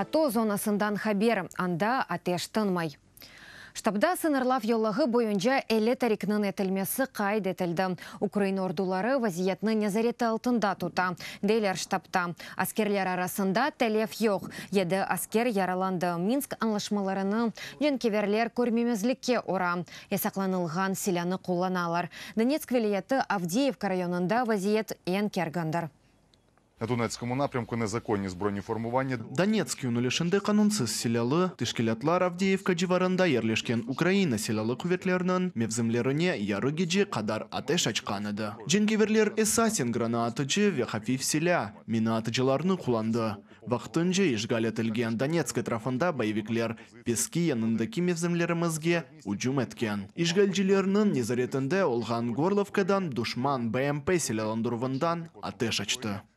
ATO zonasından haber, anda ateş tınmay. Ştabda sıñırlav yolağı boyunca 50 tarikniñ etilmesi qayd etildi. Ukraina orduları vaziyetni nezareti altında tuta, deyler ştabda. Askerler arasında telef yoq. 7 asker yaralandı. Minsk añlaşmalarını cenkâverler körmemezlikke ura. Yasaqlanılğan silânı qullanalar. Donetsk vilâyeti Avdiyevka rayonında vaziyet eñ kergindir. На Донецькому напрямку незаконні збройні формування Donetsk yönelişinde qanunsız silâlı teşkilâtlar Avdiyevka civarında yerleşken Ukraina Silâlı quvetleriniñ mevzimlerine yarı gece qadar ateş açqan edi. Cenkâverler esasen granatatıcı ve hafif silâ, minaatıcılarnı qullandı. Vaqtınca işğal etilgen Donetsk etrafında boyevikler Peski yanındaki mevzimlerimizge ücüm etken. İşğalcilerniñ nezaretinde olğan Gorlovkadan duşman BMP silâlandıruvından ateş açtı.